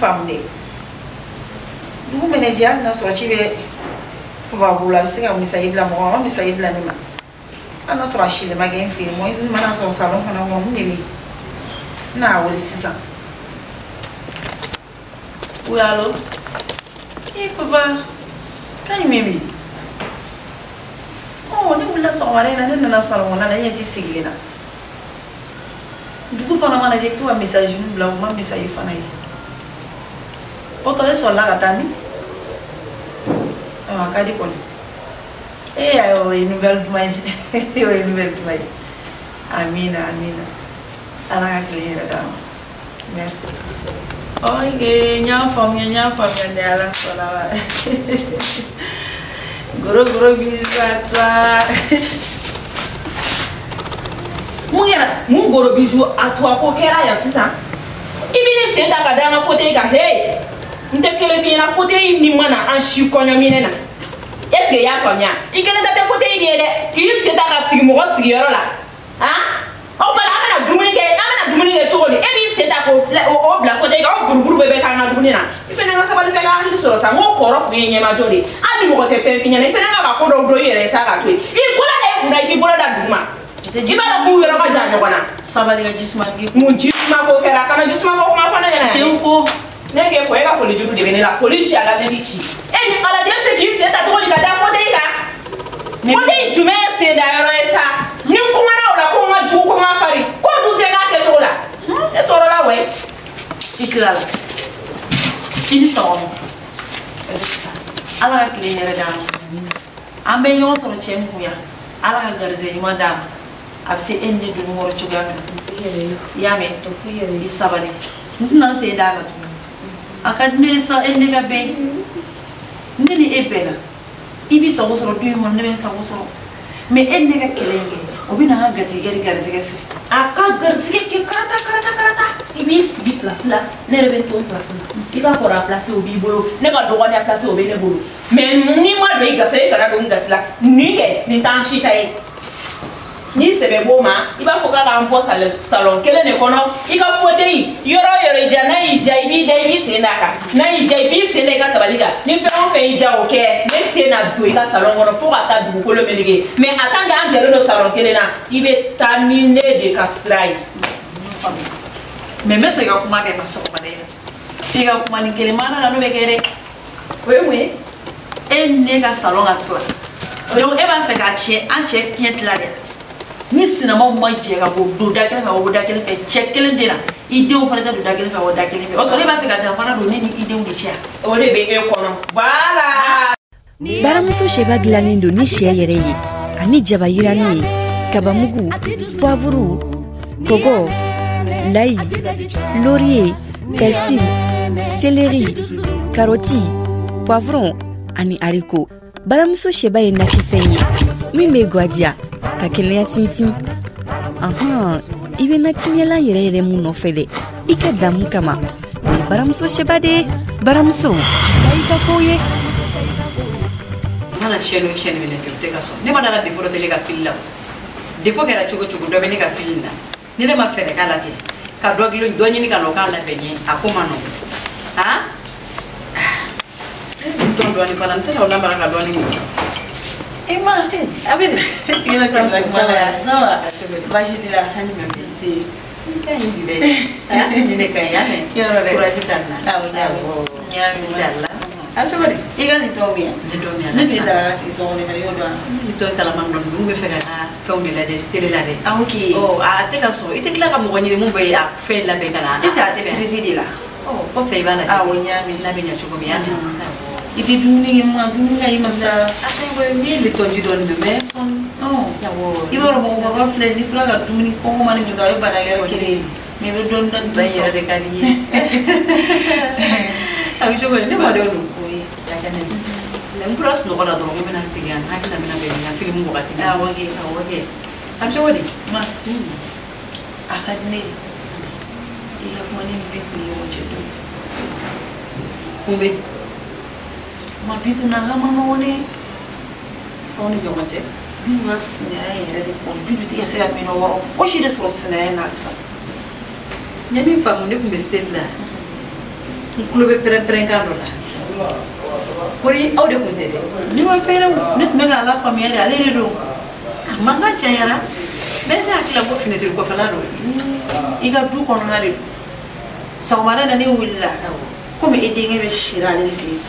Faamu de dugu mɛnɛ jɛ hali n'a sɔrɔ ci bɛ papa bolo a bɛ se ka misali bila mɔgɔ ma misali bila ne ma hali n'a sɔrɔ a silen ma kɛ n fɛ yen mɔgɔ mana sɔrɔ salon fana kɔnɔ mun de bɛ yen n n'a wele sisan. Oui, allo? Eh papa, kan jumɛn bɛ yen? Ɔ ne wulila sɔgɔmada in na ne nana salon kɔnɔna la e ɲɛ tɛ sigilen na. Dugu fana mana jɛ k'u ka message bila u ma message fana ye. O tɔ e sɔrɔla ka taa min? A ka di kɔni. Eh ayiwa o ye nouvelle duman ye. O ye nouvelle duman ye. Amina amina. Ala ka tile hɛrɛ d'an ma. Merci. Ok, n y'a faamuya n y'a faamuya ni Ala sɔnna ma. Gros gros bisous à toi. Mun kɛra? Mun gros bisous à toi ko kɛra yan sisan? I bɛ ne sen ta ka da an ka fauteuil kan hey! N tɛ kelen f'i ɲɛna fauteuil nin ma na an si kɔɲɔminɛ na. Est ce que i y'a faamuya? I kelen ta tɛ fauteuil nin ye dɛ. K'i sen ta ka sigi mɔgɔ sigiyɔrɔ la. Han? O tuma la an bɛna dumuni kɛ an bɛna dumuni kɛ cogo di? E b'i sen ta k'o filɛ o bila fauteuil kan o buruburu bɛɛ bɛ k'an ka dumuni na. I fana ka sabali sa i ka hakili sɔrɔ sa n ko kɔrɔ kun ye ɲɛmajɔ de ye. Hali ni mɔgɔ tɛ fɛn f'i ɲɛna i fana ka ka ko dɔw dɔn i yɛrɛ ye sa k'a to yen. I bolo da i kunna i k'i bolo da duguma. I b'a dɔn k'u yɔrɔ ka jan ɲɔgɔn na. Sabali ka jisuma kɛ. Mun jisuma ko kɛra? Kana jisuma ko kuma fɔ ne ɲɛna. Ten fo. Ne k'e fɔ e ka foli juru de bɛ ne la foli ci a la ne ci. E ni Ala cɛ e bɛ se k'i sen ta cogo di ka da fauteuil kan? Fauteuil jumɛn ye sen da yɔrɔ ye sa? Ni n kumana o la ko n ka jugu ko n ka farin ko dun tɛ k'a kɛcogo la. Ne tɔɔrɔla wɛ. I tilala. I ni sɔgɔma. Ala ka tile hɛrɛ d'an ma. An bɛ ɲɔgɔn sɔrɔ cɛ min kun yan. Ala ka garisɛgɛ ɲuman d'a ma. A bɛ se e ni ne donni kɔrɔ cogoya min na. I y'a mɛn? I sabali. N tɛna n sen d'a kan tuguni. A ka di ne ye sa e ni ne ka bɛn. Ne ni e bɛnna. I b'i sago sɔrɔ du in kɔnɔ ne bɛ n sago sɔrɔ. Mais e ni ne ka kɛlɛ in kɛ o bɛ na an ka garijɛgɛ ni garijɛgɛ siri. A ka garijɛgɛ kɛ karata karata karata. I b'i sigi place la ne yɛrɛ bɛ n to n place la. I ka kɔrɔya place o b'i bolo ne ka dɔgɔninya place o bɛ ne bolo. Mais n'i ma don i gasi la i kana don n gasi la. Nin kɛ nin t'an si ta ye. N'i sɛbɛ b'o ma i b'a fɔ k'a k'an bɔ salon kelen de kɔnɔ i ka fauteuil yɔrɔ o yɔrɔ i diya n'a y'i diya i b'i da i b'i sen d'a kan n'a y'i diya i b'i sen da i ka tabali kan ni fɛn o fɛn y'i diya o kɛ ne tɛna don i ka salon kɔnɔ fo ka taa dugukolo meleke mais en tant que an jɛlen don salon kelen na i bɛ taa ni ne de ka sira ye. Mais n bɛ sɔn i ka kuma bɛɛ ma sɔgɔmada in na f'i ka kuma ni kelen ma na n'o bɛ kɛ dɛ. O ye mun ye? E ni ne ka salon ka tila donc e b'a fɛ ka cɛ an cɛ tiɲɛ tila de. Ni sinamaw ma jɛ ka bɔ don da kelen fɛ ka bɔ da kelen fɛ cɛ kelen de la i denw fana tɛ don da kelen fɛ ka bɔ da kelen fɛ o tɔ e b'a fɛ ka danfara don ne ni i denw de cɛ. O de bɛ e kɔnɔ voilà. Baramuso sɛba dilannen don ni sɛ yɛrɛ ye ani jaba yirannen ye kabamugu poivre kɔgɔ layi laurier persil céleri karɔti poivron ani haricot. Baramuso sɛba ye nafifɛn ye min bɛ gwadiya ka kɛnɛya sinsin. Ahan, i bɛ natimiyalan yɛrɛ yɛrɛ mun nɔfɛ dɛ, i ka damu kama. O ye baramuso sɛba de ye. Baramuso, taa i ka kow ye. Mana chaîne o chaîne minɛ bi, o tɛ ka sɔn. Ne ma dala défaut dɔ tɛ ne ka fili la o. Défaut kɛra cogo cogo, dɔ bɛ ne ka fili na. Ni ne ma fɛɛrɛ k'a la kɛ, ka dɔ dɔ ɲini ka na o k'a labɛn n ye, a ko ma nɔgɔn. Han? Ne bɛ dɔn dɔɔnin fana, n tɛna o lamaga ka dɔɔnin min. E ma, a bɛ na. Est-ce que ne bɛ kɛlɛ kuma la yan? Ça va? Baasi t'i la? Nse. N ka ɲi bi dɛ. Nin de ka ɲi, y'a mɛn? Yɔrɔ dɛ. Courage t'a na. Awɔ, n y'a mɛn. N y'a mɛn. Inchallah. A bɛ cogo di? I ka nin tɔn bɛ yan. Ne dɔn bɛ yan. Ne tun taara ka sigi so kɔnɔ, i y'o dɔn wa? Ne tɔn kalaman dɔɔnin, n bɛ fɛ ka taa fɛnw de lajɛ télé la dɛ. Ah, ok. Ɔ, a tɛ ka sɔrɔ. I tɛ tila ka mɔgɔ ɲini mun bɛ a fɛn labɛn ka na. Est-ce que a tɛ prise de la? Ɔ, kɔfɛ i b'a lajɛ. Awɔ, n y'a mɛn. N'a bɛ ɲɛ cogo min, y'a mɛn. I tɛ dumuni kɛ mun na? Dumuni ka ɲi ma sa. A tɛ koyi, n'i ye lipton ji dɔɔnin min, mais sɔn. Awɔ. I b'a dɔn mɔgɔkɔrɔba filɛ, n'i tora ka dumuni kɔngɔmani min dun, a bɛ bana yɛrɛ kelen ye. Mais i bɛ dɔɔnin dɔɔnin Ba in yɛrɛ de ka di n ye. A bɛ cogo di? Ne b'a dɔn don. Oui. A kɛnɛ. Mais n bɔra sunɔgɔ la dɔrɔn, n ko n bɛna sigi yan. N hakili la n bɛna bɛn n ka film wagati ma. Awɔ kɛ. Awɔ kɛ. A bɛ cogo di? Ma, a ka di ne ye. I ka kuma ne ni Bintu ni ɲɔgɔn cɛ don. Mun bɛ? Ma, Bintu n'a ka ma nɔgɔn dɛ. Aw ni ɲɔgɔn cɛ. Bintu ka sinaya in yɛrɛ de kɔni, Bintu tɛ ka se ka minɛ wɔɔrɔ fosi de sɔrɔ sinaya in na sisan. N ye min faamu, ne tun bɛ seli la. N tulo bɛ pɛrɛn-pɛrɛnkan dɔ la. Kori aw de tun tɛ dɛ. Ne ma pɛrɛn o, ne tun bɛ k'a lafaamuya de, ale de don. A mankan cayara. Mais ne hakili la ko fenêtre kɔfɛla don. I ka du kɔnɔna de don. Sɔgɔmada in na ne wulila. Komi e denkɛ bɛ sira ale de fɛ yen so.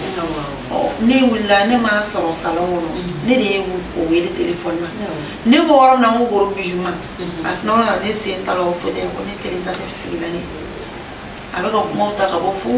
Ne wulila, ne m'a sɔrɔ salon kɔnɔ. Ne de ye o wele téléphone na. Ne bɔ yɔrɔ min na, n ko gros bisou ma. A sinna ka ne sen ta la o fauteuil ko ne kelen ta tɛ sigi la ne. A bɛ ka kumaw ta ka bɔ fo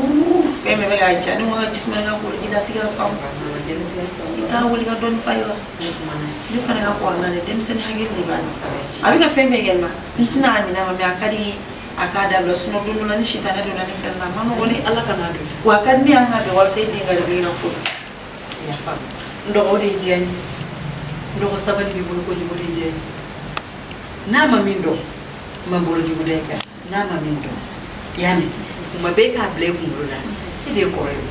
fɛn bɛɛ bɛ k'a ja. Ne ko n ka jisuma ka kolo jilatigɛ ka faamu. I t'a wele ka dɔɔnin f'a ye wa? Ne fana ka kɔrɔ n'a ye, denmisɛnnin hakili de b'a la. A bɛ ka fɛn bɛɛ kɛ n na. N tɛna a minɛ a ma, mais a ka di a k'a dabila, sinon don dɔ la ni sitanɛ donna ne fɛnɛ na, a ma nɔgɔn dɛ. Ala kana don. Wa a ka di ne ye an ka bɛn walasa e den garisɛgɛ ka foni. I y'a faamu. N dɔgɔ, o de ye diya n ye. N dɔgɔ, sabali b'i bolo kojugu, o de ye diya n ye. N'a ma min dɔn, n ma bolo jugu da i kan. N'a ma min dɔn, i y'a mɛn. Kuma bɛɛ k'a bila i kunkolo la, e de ye kɔrɔ ye.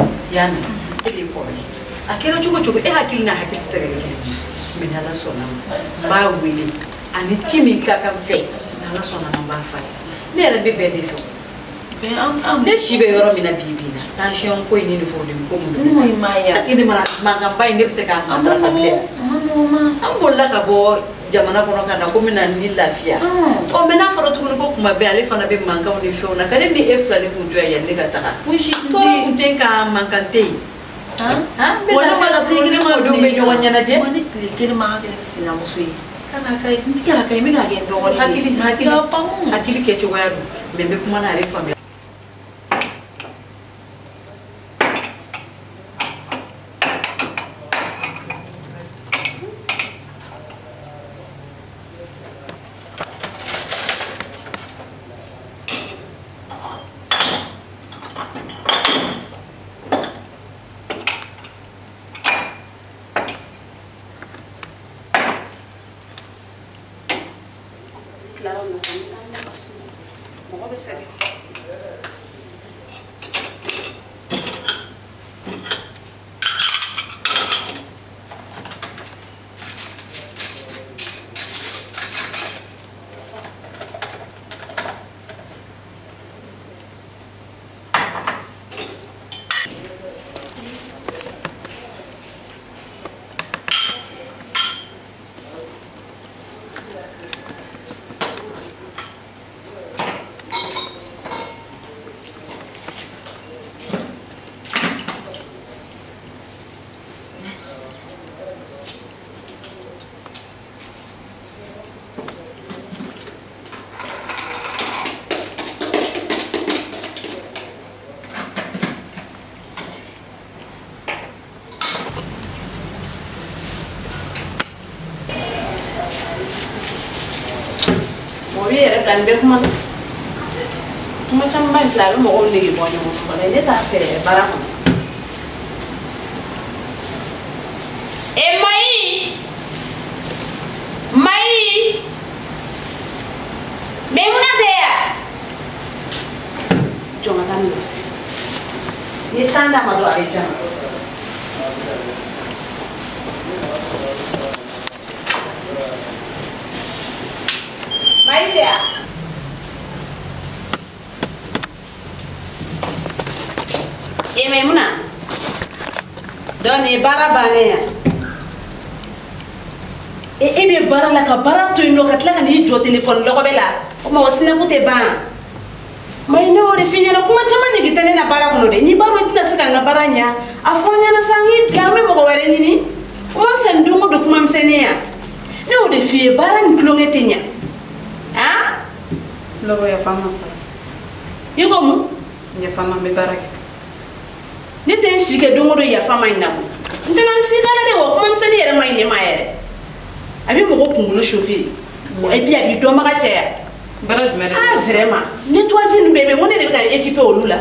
I y'a mɛn, e de ye kɔrɔ ye. A kɛra cogo cogo, e hakili n'a hakili tɛ se ka kɛ kelen ye. Mais n'Ala sɔnna ma, n b'a wele. Ani ci min ka kan fɛ, n'Ala sɔnna ma, n b'a f'a ye. Ne yɛrɛ bɛ bɛn de fɛ. Ne si bɛ yɔrɔ min na bi bi in na, tension ko in ni nin furudimi ko mun bɛ ne ma ye. Est-ce que ne mana mankanba in, ne bɛ se k'a matarafa bilen? An bolila ka bɔ jamana kɔnɔ ka na ko n bɛna ni lafiya. Ɔ, mais n'a fɔra tuguni ko kuma bɛɛ ale fana bɛ mankanw ni fɛnw na, ka ne ni e fila de kun to yan yanni ne ka taga. Fosi tun tɛ Tɔɔrɔ yen. kun tɛ n kan, mankan tɛ yen. Han? N bɛ lafiya la tuguni, ne mɔdenw bɛ ɲɔgɔn ɲɛnajɛ. Ma, ne tile kelen ma kɛ sinamuso ye. Kana ka ye. N tɛ k'a kɛ, n bɛ k'a kɛ n dɔgɔnin de ye. Hakili, hakili, I k'a faamu. Hakili kɛcogoya don, mais n bɛ kuma n'a ye, a bɛ faamuya. Tilara o la sisan, n bɛ taa n da ka sunɔgɔ. Mɔgɔ bɛ sɛgɛn. Mɔbili yɛrɛ bila nin bɛɛ kuma na. Kuma camanba in filɛ, a bɛ mɔgɔw nege bɔ ɲɔgɔn na. Walayi, ne t'a fɛ baara kɔnɔ. E Mayi! Mayi! tan na. Ni ye 10 d'a ma dɔrɔn a bɛ diya. Maïsia. E Maimuna. Donc nin ye baara bannen ya. E bɛ baara la ka baara to yen nɔ ka tila ka n'i jɔ telefɔni lɔgɔbɛ la o ma o sinaku tɛ ban. Mais ne y'o de f'i ɲɛna kuma caman nege tɛ ne na baara kɔnɔ dɛ n'i b'a dɔn i tɛna se ka n ka baara ɲa a fɔ n ɲɛna sa n k'i bila an bɛ mɔgɔ wɛrɛ ɲini o ma fisa ni don o don kuma misɛnnin ya ne y'o de f'i ye baara ni tulonkɛ tɛ ɲa han. Lɔbɔ yafa n ma sa. I ko mun. Yafa n ma n bɛ baara kɛ. Ne tɛ n si kɛ don o don yafa ma in na ko n tɛna n si k'a la dɛ wa kuma misɛnnin yɛrɛ ma ɲi ne ma yɛrɛ a bɛ mɔgɔ kunkolo chauffer et puis a b'i dɔnbaga caya. Baara jumɛn de don? Ah vraiment nettoyage ninnu bɛɛ bɛ yen ko ne de bɛ ka équiper olu la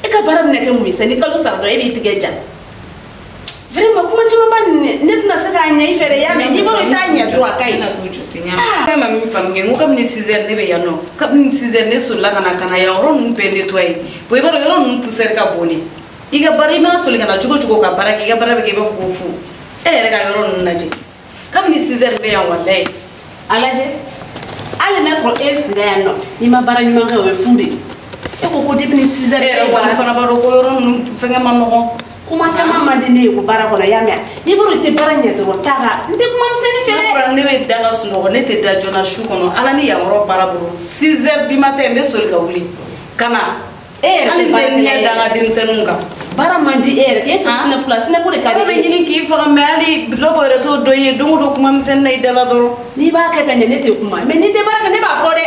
e ka baara bɛna kɛ mun ye sisan ni kalo sara dɔrɔn e b'i tigɛ ja vraiment kuma caman ba nin ne tɛna se k'a ɲɛ i fɛ dɛ y'a mɛn n'i b'a dɔn i t'a ɲɛ dɔrɔn a ka ɲi. Ne na t'o jɔsi n y'a mɛn. Fɛn ma min faamu kɛ n ko kabini 6 heures ne bɛ yan nɔ kabini 6 heures ne solila ka na yan yɔrɔ ninnu bɛɛ nettoyer bon i b'a dɔn yɔrɔ ninnu poussière ka bon de i ka baara i mana soli ka na cogo cogo ka baara kɛ i ka baara bɛ kɛ i b'a fɔ ko fu e yɛrɛ ka yɔrɔ ninnu lajɛ kabini 6 heures n bɛ yan walayi. A lajɛ hali n'a sɔrɔ e sira yan nɔ n'i ma baara ɲuman kɛ o ye fu de ye e ko ko depuis ni 6 heures e yɛrɛ kɔni fana b'a dɔn ko yɔrɔ ninnu fɛngɛ ma nɔgɔn. Kuma caman man di ne ye ko baara kɔnɔ y'a mɛn n'i b'a dɔn i tɛ baara ɲɛ dɔrɔn taa ka n tɛ kuma misɛnnin fɛ dɛ. N'a fɔra ne bɛ da ka sunɔgɔ ne tɛ da joona su kɔnɔ ala ni yan yɔrɔ baara bolo 6 heures du matin n bɛ soli ka wuli ka na. E yɛrɛ hali n tɛ ɲɛ da n ka denmisɛnninw kan. Baara man di e yɛrɛ k'e to sinapu la sinapu de ka di e ye. Baara bɛ ɲini k'i faga mais hali lɔbɔ yɛrɛ t'o dɔn i ye don o don kuma misɛnnin na i da la dɔrɔn. N'i b'a kɛ ka ɲɛ ne tɛ kuma mais n'i tɛ baara kɛ ne b'a fɔ dɛ.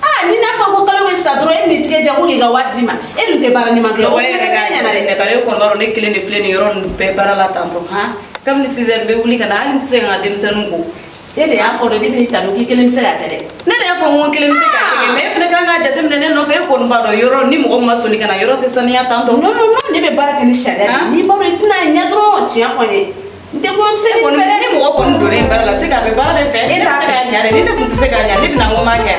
Ah ni n'a fɔ ko kalo bɛ sa dɔrɔn e bɛ n'i tigɛ ja ko k'i ka wari d'i ma e dun tɛ baara ɲuman kɛ. Lɔbɔ e yɛrɛ k'a jateminɛ bari e kɔni b'a dɔn ne kelen de filɛ nin yɔrɔ ninnu bɛɛ baara la tantɔ han kabini 6 heures n bɛ wuli ka na hali n tɛ se ka n ka denmisɛnninw ko. E de y'a fɔ dɛ ne bɛ n'i ta don k'i kelen bɛ se k'a kɛ dɛ. Ne de y'a fɔ n ko n kelen bɛ se k'a kɛ mais e fana kan k'a jateminɛ ne nɔfɛ e kɔni b'a dɔn yɔrɔ ni mɔgɔ min ma soli ka na yɔrɔ tɛ saniya tantɔ. Non non non ne bɛ baara kɛ ni sariya de ye n'i b'a dɔn i tɛna ɲɛ dɔrɔn tiɲɛ fɔ n ye n tɛ kuma misɛnnin fɛ dɛ. Ni mɔgɔ kɔni donna baara la c'est k'a bɛ baara de fɛ e t'a se k'a ɲɛ dɛ ni ne tun tɛ se k'a ɲɛ ne bɛna n ko n b'a kɛ.